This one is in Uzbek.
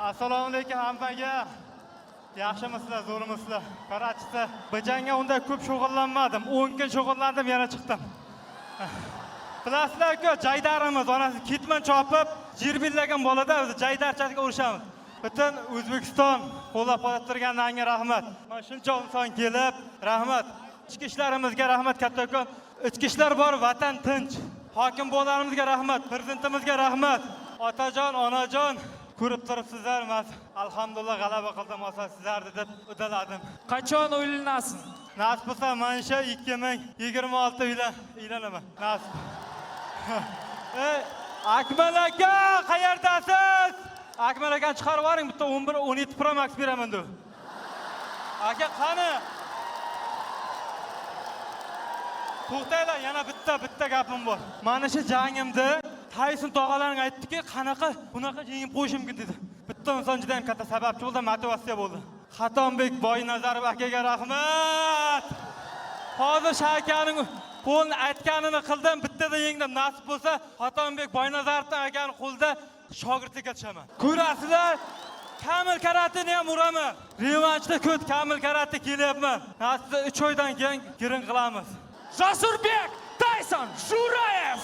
Assalomu alaykum hammaga. Yaxshimisizlar, zo'rmisizlar? Qarachisi, bu jangga unday ko'p shug'ullanmadim. 10 kun shug'ullandim, yana chiqdim. Bilasizlar-ku, jaydarimiz onasi ketmon chopib, jirbillagan bolada o'zi jaydarchasiga urushamiz. Butun O'zbekiston qo'llab-quvvatlab turganlarga rahmat. Mana shuncha inson kelib, rahmat. Ichki ishlarimizga rahmat kattakon. Ichki ishlar bor, vatan tinch. Hokim bo'lalarimizga rahmat, prezidentimizga rahmat. Otajon, onajon, ko'rib turibsizlar, men alhamdulillah g'alaba qildim, ota sizlarni deb uddaladim. Qachon uylanasiz? Nasib bo'lsa, mana shu 2026 uylanaman. Nasib. Ey, Akmal aka, qayerdasiz? Akmal akani chiqarib yuboring, bitta 11 17 Pro Max beraman deb. Aka, qani? To'xtanglar, yana bitta gapim bor. Mana shu jangimda Tayson tog'alaring aytdiki, qanaqa bunaqa yengib qo'yish mumkin dedi. Bitta inson juda ham katta sababchi bo'ldi, motivatsiya bo'ldi. Xatonbek Boynazarov akaga rahmat. Hozir Shakaning qo'lini aytganini qildim, bittada yengdim. Nasib bo'lsa, Xatonbek Boynazarovning akani qo'lida shogirdlikka tushaman. Ko'rasizlar, Kamil Karatini ham uraman. Revanshda ko't Kamil Karate kelyapman. Nasib bo'lsa 3 oydan keyin girin qilamiz. Jasurbek Tayson Jurayev!